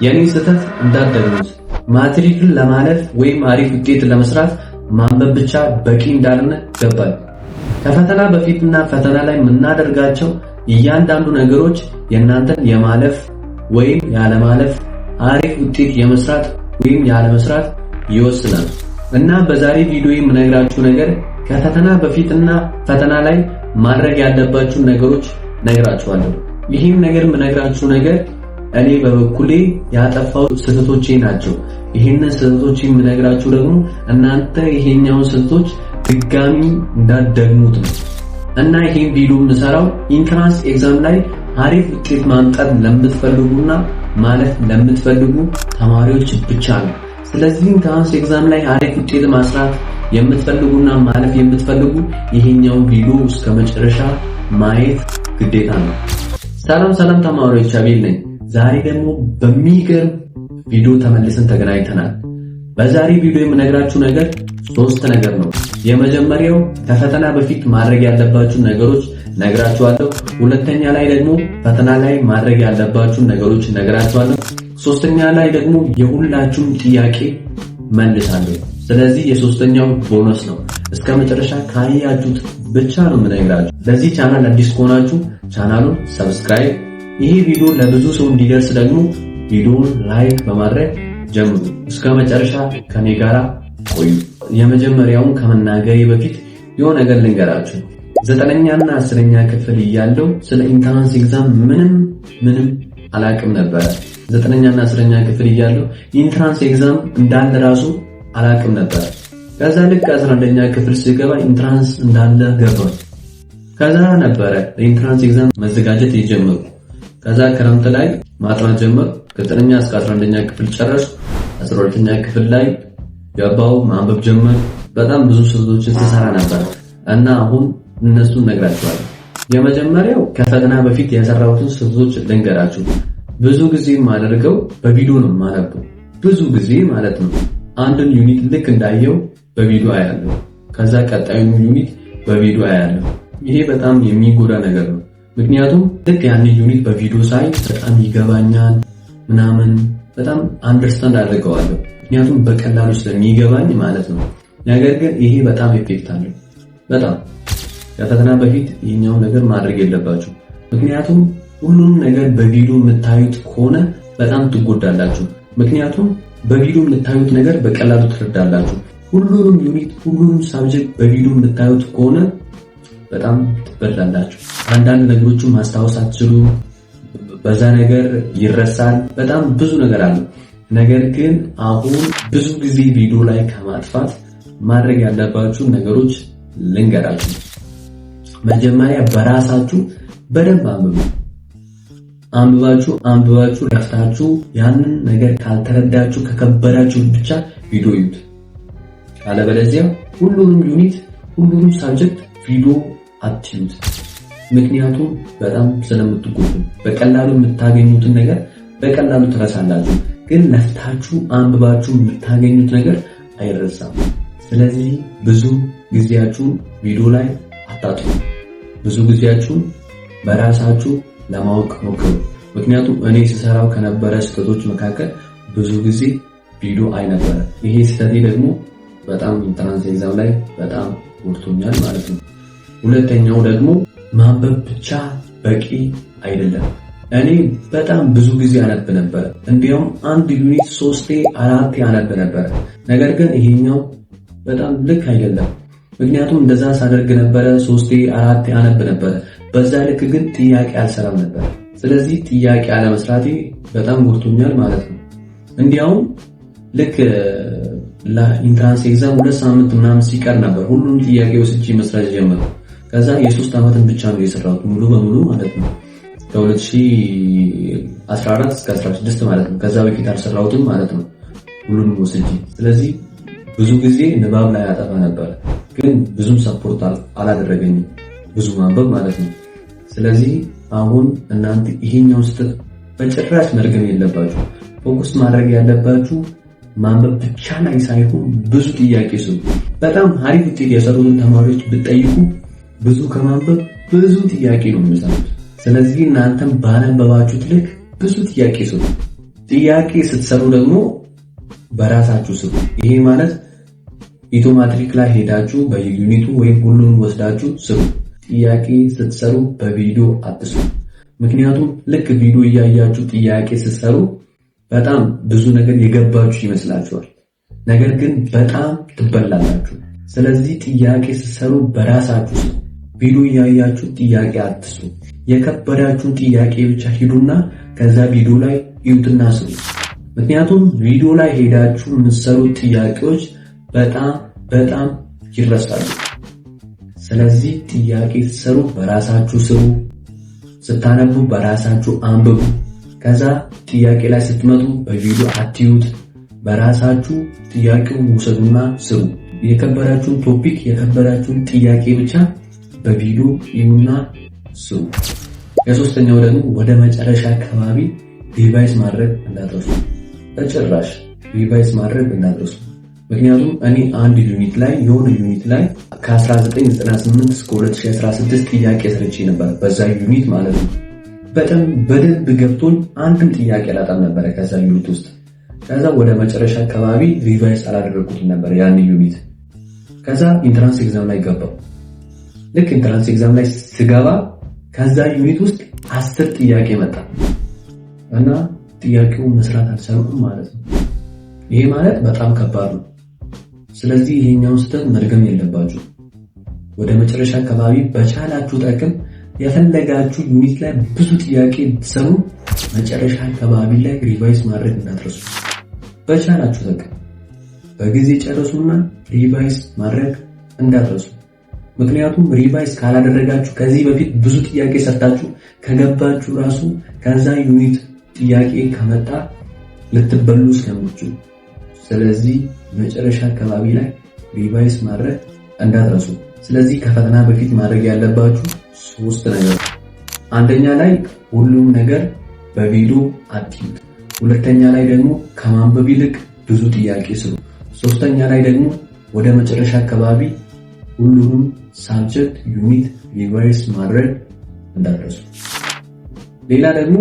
የኔን ስህተት እንዳትደግሙት። ማትሪክን ለማለፍ ወይም አሪፍ ውጤት ለመስራት ማንበብ ብቻ በቂ እንዳልሆነ ገባኝ። ከፈተና በፊትና ፈተና ላይ የምናደርጋቸው እያንዳንዱ ነገሮች የእናንተን የማለፍ ወይም ያለማለፍ፣ አሪፍ ውጤት የመስራት ወይም ያለመስራት ይወስናል። እና በዛሬ ቪዲዮ የምነግራችሁ ነገር ከፈተና በፊትና ፈተና ላይ ማድረግ ያለባችሁ ነገሮች ነግራችኋለሁ። ይህም ነገር የምነግራችሁ ነገር እኔ በበኩሌ ያጠፋው ስህተቶቼ ናቸው። ይህንን ስህተቶች የምነግራችሁ ደግሞ እናንተ ይሄኛውን ስህተቶች ድጋሚ እንዳትደግሙት ነው። እና ይሄን ቪዲዮ የምሰራው entrance exam ላይ አሪፍ ውጤት ማምጣት ለምትፈልጉና ማለፍ ለምትፈልጉ ተማሪዎች ብቻ ነው። ስለዚህ entrance exam ላይ አሪፍ ውጤት ማስራት የምትፈልጉና ማለፍ የምትፈልጉ ይሄኛውን ቪዲዮ እስከ መጨረሻ ማየት ግዴታ ነው። ሰላም ሰላም ተማሪዎች፣ አቤል ነኝ። ዛሬ ደግሞ በሚገርም ቪዲዮ ተመልሰን ተገናኝተናል። በዛሬ ቪዲዮ የምነግራችሁ ነገር ሶስት ነገር ነው። የመጀመሪያው ከፈተና በፊት ማድረግ ያለባችሁ ነገሮች ነግራችኋለሁ። ሁለተኛ ላይ ደግሞ ፈተና ላይ ማድረግ ያለባችሁ ነገሮች ነግራችኋለሁ። ሶስተኛ ላይ ደግሞ የሁላችሁም ጥያቄ መልሳለሁ። ስለዚህ የሶስተኛው ቦነስ ነው። እስከ መጨረሻ ካያችሁት ብቻ ነው የምነግራችሁ። ለዚህ ቻናል አዲስ ከሆናችሁ ቻናሉን subscribe፣ ይሄ ቪዲዮ ለብዙ ሰው እንዲደርስ ደግሞ ቪዲዮውን like በማድረግ ጀምሩ። እስከ መጨረሻ ከኔ ጋራ ቆዩ። የመጀመሪያውን ከመናገሬ በፊት የሆነ ነገር ልንገራችሁ። ዘጠነኛና 10ኛ ክፍል እያለሁ ስለ entrance exam ምንም ምንም አላቅም ነበረ። ዘጠነኛና 10ኛ ክፍል እያለሁ entrance exam እንዳለ ራሱ አላቅም ነበረ። ከዛ ልክ 11ኛ ክፍል ስገባ entrance እንዳለ ገባኝ። ከዛ ነበረ ለ entrance exam መዘጋጀት የጀመርኩ። ከዛ ክረምት ላይ ማጥናት ጀመርኩ። ከዘጠነኛ እስከ 11ኛ ክፍል ጨረስኩ። 12ኛ ክፍል ላይ ገባው፣ ማንበብ ጀመርኩ። በጣም ብዙ ስህተቶችን ስሰራ ነበር እና አሁን እነሱን ነግራችኋለሁ። የመጀመሪያው ከፈተና በፊት የሰራሁትን ስህተቶች ልንገራችሁ። ብዙ ጊዜ የማደርገው በቪዲዮ ነው የማነበው። ብዙ ጊዜ ማለት ነው። አንድን unit ልክ እንዳየው በቪዲዮ አያለሁ። ከዛ ቀጣዩን unit በቪዲዮ አያለሁ። ይሄ በጣም የሚጎዳ ነገር ነው። ምክንያቱም ልክ ያንን unit በቪዲዮ ሳይ በጣም ይገባኛል ምናምን፣ በጣም understand አድርገዋለሁ። ምክንያቱም በቀላሉ ስለሚገባኝ ማለት ነው። ነገር ግን ይሄ በጣም effect አለው። በጣም ከፈተና በፊት ይህኛውን ነገር ማድረግ የለባችሁ። ምክንያቱም ሁሉንም ነገር በቪዲዮ የምታዩት ከሆነ በጣም ትጎዳላችሁ። ምክንያቱም በቪዲዮ የምታዩት ነገር በቀላሉ ትረዳላችሁ። ሁሉንም unit፣ ሁሉንም subject በቪዲዮ የምታዩት ከሆነ በጣም ትበላላችሁ። አንዳንድ ነገሮችን ማስታወስ አትችሉም። በዛ ነገር ይረሳል። በጣም ብዙ ነገር አለ። ነገር ግን አሁን ብዙ ጊዜ ቪዲዮ ላይ ከማጥፋት ማድረግ ያለባችሁ ነገሮች ልንገራችሁ። መጀመሪያ በራሳችሁ በደንብ አንብቡ። አንብባችሁ አንብባችሁ ለፍታችሁ ያንን ነገር ካልተረዳችሁ፣ ከከበዳችሁ ብቻ ቪዲዮ እዩት። አለበለዚያ ሁሉንም unit፣ ሁሉንም subject ቪዲዮ አትዩት። ምክንያቱም በጣም ስለምትጎዱ በቀላሉ የምታገኙትን ነገር በቀላሉ ትረሳላችሁ። ግን ለፍታችሁ አንብባችሁ የምታገኙት ነገር አይረሳም። ስለዚህ ብዙ ጊዜያችሁን ቪዲዮ ላይ አታጥፉ። ብዙ ጊዜያችሁን በራሳችሁ ለማወቅ ሞክሩ። ምክንያቱም እኔ ስሰራው ከነበረ ስህተቶች መካከል ብዙ ጊዜ ቪዲዮ አይ ነበረ። ይሄ ስህተቴ ደግሞ በጣም entrance exam ላይ በጣም ጎድቶኛል ማለት ነው። ሁለተኛው ደግሞ ማንበብ ብቻ በቂ አይደለም። እኔ በጣም ብዙ ጊዜ አነብ ነበረ። እንዲያውም አንድ unit ሶስቴ አራቴ አነብ ነበረ። ነገር ግን ይሄኛው በጣም ልክ አይደለም። ምክንያቱም እንደዛ ሳደርግ ነበረ፣ ሶስቴ አራቴ አነብ ነበረ። በዛ ልክ ግን ጥያቄ አልሰራም ነበር። ስለዚህ ጥያቄ አለመስራቴ በጣም ጎድቶኛል ማለት ነው። እንዲያውም ልክ ለ entrance exam 2 ሳምንት ምናምን ሲቀር ነበር ሁሉንም ጥያቄ ወስጄ መስራት ጀመርኩ። ከዛ የ3 ዓመትን ብቻ ነው የሰራሁት ሙሉ በሙሉ ማለት ነው። ከ2014 እስከ 16 ማለት ነው። ከዛ በፊት አልሰራሁትም ማለት ነው ሁሉንም ወስጄ። ስለዚህ ብዙ ጊዜ ንባብ ላይ አጠፋ ነበር፣ ግን ብዙም support አላደረገኝም ብዙ ማንበብ ማለት ነው። ስለዚህ አሁን እናንተ ይሄኛውን ስህተት በጭራሽ መድገም የለባችሁ። Focus ማድረግ ያለባችሁ ማንበብ ብቻ ላይ ሳይሆን ብዙ ጥያቄ ስሩ። በጣም አሪፍ ውጤት የሰሩትን ተማሪዎች ብትጠይቁ ብዙ ከማንበብ ብዙ ጥያቄ ነው የሚሰሩት። ስለዚህ እናንተም ባነበባችሁት ልክ ብዙ ጥያቄ ስሩ። ጥያቄ ስትሰሩ ደግሞ በራሳችሁ ስሩ። ይሄ ማለት ኢትዮ ማትሪክ ላይ ሄዳችሁ በየ unit ኡ ወይም ሁሉንም ወስዳችሁ ስሩ። ጥያቄ ስትሰሩ በቪዲዮ አትስሩ። ምክንያቱም ልክ ቪዲዮ እያያችሁ ጥያቄ ስትሰሩ በጣም ብዙ ነገር የገባችሁ ይመስላችኋል። ነገር ግን በጣም ትበላላችሁ። ስለዚህ ጥያቄ ስትሰሩ በራሳችሁ ስሩ። ቪዲዮ እያያችሁ ጥያቄ አትስሩ። የከበዳችሁን ጥያቄ ብቻ ሂዱና ከዛ ቪዲዮ ላይ እዩትና ስሩ። ምክንያቱም ቪዲዮ ላይ ሄዳችሁ የምትሰሩት ጥያቄዎች በጣም በጣም ይረሳሉ። ስለዚህ ጥያቄ ስትሰሩ በራሳችሁ ስሩ። ስታነቡ በራሳችሁ አንብቡ። ከዛ ጥያቄ ላይ ስትመጡ በቪዲዮ አትዩት። በራሳችሁ ጥያቄውን ውሰዱና ስሩ። የከበዳችሁን topic የከበዳችሁን ጥያቄ ብቻ በቪዲዮ እዩና ስሩ። የሶስተኛው ደግሞ ወደ መጨረሻ አካባቢ revise ማድረግ እንዳትረሱ። በጭራሽ revise ማድረግ እንዳትረሱ። ምክንያቱም እኔ አንድ unit ላይ የሆነ unit ላይ ከ1998 እስከ 2016 ጥያቄ ሰርቼ ነበር፣ በዛ unit ማለት ነው። በጣም በደንብ ገብቶኝ አንድም ጥያቄ አላጣም ነበረ ከዛ unit ውስጥ። ከዛ ወደ መጨረሻ አካባቢ revise አላደረኩትም ነበር ያን unit። ከዛ entrance exam ላይ ገባሁ። ልክ entrance exam ላይ ስገባ ከዛ unit ውስጥ 10 ጥያቄ መጣ እና ጥያቄውን መስራት አልቻልኩም ማለት ነው። ይሄ ማለት በጣም ከባድ ነው። ስለዚህ ይሄኛውን ስህተት መድገም የለባችሁ። ወደ መጨረሻ አካባቢ በቻላችሁ አቅም የፈለጋችሁ unit ላይ ብዙ ጥያቄ ብትሰሩ መጨረሻ አካባቢ ላይ revise ማድረግ እንዳትረሱ። በቻላችሁ አቅም በጊዜ ጨርሱና revise ማድረግ እንዳትረሱ። ምክንያቱም revise ካላደረጋችሁ ከዚህ በፊት ብዙ ጥያቄ ሰርታችሁ ከገባችሁ ራሱ ከዛ unit ጥያቄ ከመጣ ልትበሉ ስለምትችሉ፣ ስለዚህ መጨረሻ አካባቢ ላይ revise ማድረግ እንዳትረሱ። ስለዚህ ከፈተና በፊት ማድረግ ያለባችሁ ሶስት ነገር፣ አንደኛ ላይ ሁሉም ነገር በቪዲዮ አትዩት። ሁለተኛ ላይ ደግሞ ከማንበብ ይልቅ ብዙ ጥያቄ ስሩ። ሶስተኛ ላይ ደግሞ ወደ መጨረሻ አካባቢ ሁሉንም subject unit revise ማድረግ እንዳትረሱ። ሌላ ደግሞ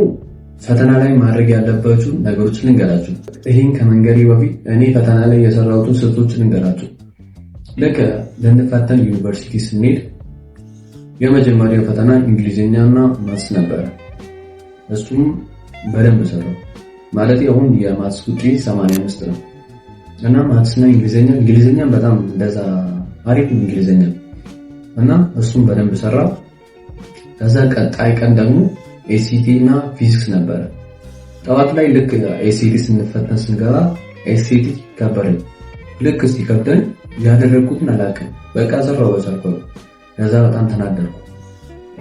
ፈተና ላይ ማድረግ ያለባችሁ ነገሮች ልንገራችሁ። ይህን ከመንገሬ በፊት እኔ ፈተና ላይ የሰራሁትን ስህተቶች ልንገራችሁ። ልክ ልንፈተን ዩኒቨርሲቲ ስንሄድ የመጀመሪያው ፈተና እንግሊዝኛና maths ነበረ። እሱም በደንብ ሰራው። ማለት አሁን የ maths ውጤት 85 ነው እና maths ና እንግሊዝኛ በጣም እንደዛ አሪፍ እንግሊዝኛ እና እሱም በደንብ ሰራው። ከዛ ቀጣይ ቀን ደግሞ SAT እና ፊዚክስ ነበረ። ጠዋት ላይ ልክ SAT ስንፈተን ስንገባ SAT ከበደኝ። ልክ ሲከብደኝ ያደረግኩትን አላውቅም። በቃ ሰራው በቻልኩት። ከዛ በጣም ተናደድኩ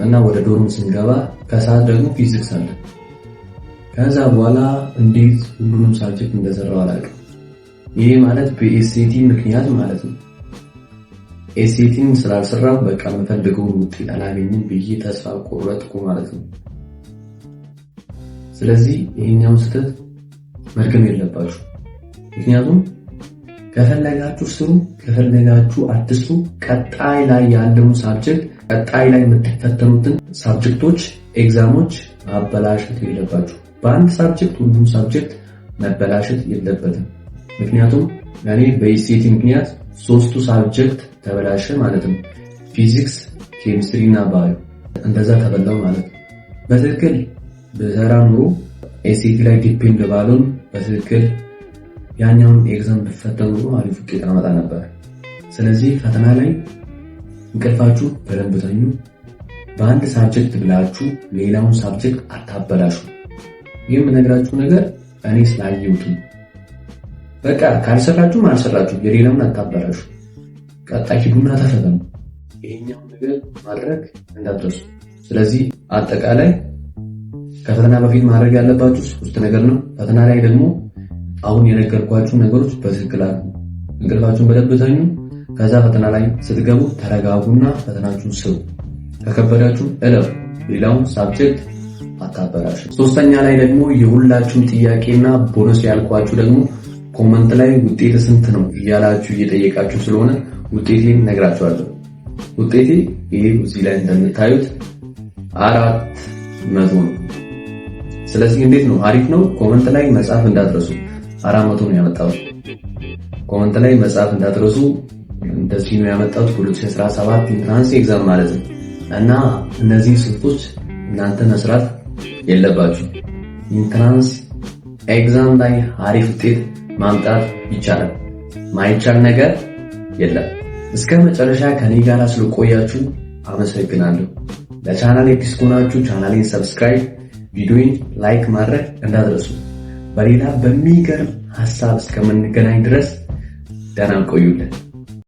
እና ወደ dorm ስንገባ ከሰዓት ደግሞ ፊዚክስ አለ። ከዛ በኋላ እንዴት ሁሉንም subject እንደሰራው አላውቅም። ይሄ ማለት በ SAT ምክንያት ማለት ነው። SAT ን ስላልሰራው በቃ የምፈልገውን ውጤት አላገኝም ብዬ ተስፋ ቆረጥኩ ማለት ነው። ስለዚህ ይሄኛውን ስህተት መድገም የለባችሁ። ምክንያቱም ከፈለጋችሁ ስሩ፣ ከፈለጋችሁ አትስሩ። ቀጣይ ላይ ያለውን subject ቀጣይ ላይ የምትፈተኑትን subject ኦች exam ኦች ማበላሸት የለባችሁ። በአንድ subject ሁሉም subject መበላሸት የለበትም። ምክንያቱም እኔ በ SAT ምክንያት ሶስቱ subject ተበላሸ ማለት ነው። ፊዚክስ፣ ኬሚስትሪ እና bio እንደዛ ተበላው ማለት ነው። በትክክል ብሰራ ኖሮ SAT ላይ depend ባልሆን በትክክል ያኛውን exam ብፈተን ኖሮ አሪፍ ውጤት አመጣ ነበር። ስለዚህ ፈተና ላይ እንቅልፋችሁ በደንብ ተኙ። በአንድ subject ብላችሁ ሌላውን subject አታበላሹ። ይህ የምነግራችሁ ነገር እኔ ስላየሁት ነው። በቃ ካልሰራችሁም አልሰራችሁ፣ የሌላውን አታበላሹ። ቀጣይ ሂዱና ተፈተኑ። ይሄኛውን ነገር ማድረግ እንዳትረሱ። ስለዚህ አጠቃላይ ከፈተና በፊት ማድረግ ያለባችሁ ሶስት ነገር ነው። ፈተና ላይ ደግሞ አሁን የነገርኳችሁ ነገሮች በትክክል አድርጉ። እንቅልፋችሁን በደንብ ተኙ። ከዛ ፈተና ላይ ስትገቡ ተረጋጉና ፈተናችሁን ስሩ። ከከበዳችሁ እለፉ። ሌላውን subject አታበላሹ። ሶስተኛ ላይ ደግሞ የሁላችሁም ጥያቄና ቦነስ ያልኳችሁ ደግሞ comment ላይ ውጤት ስንት ነው እያላችሁ እየጠየቃችሁ ስለሆነ ውጤቴን ነግራችኋለሁ። ውጤቴ ይሄ እዚህ ላይ እንደምታዩት 400 ነው። ስለዚህ እንዴት ነው? አሪፍ ነው። Comment ላይ መጻፍ እንዳትረሱ። 400 ነው ያመጣሁት። Comment ላይ መጻፍ እንዳትረሱ። እንደዚህ ነው ያመጣሁት 2017 entrance exam ማለት ነው። እና እነዚህ ስልቶች እናንተ መስራት የለባችሁ። Entrance exam ላይ አሪፍ ውጤት ማምጣት ይቻላል። ማይቻል ነገር የለም። እስከ መጨረሻ ከኔ ጋር ስለቆያችሁ አመሰግናለሁ። ለቻናሌ አዲስ ከሆናችሁ ቻናሌን subscribe፣ ቪዲዮን like ማድረግ እንዳትረሱ። በሌላ በሚገርም ሀሳብ እስከምንገናኝ ድረስ ደህና ቆዩልን።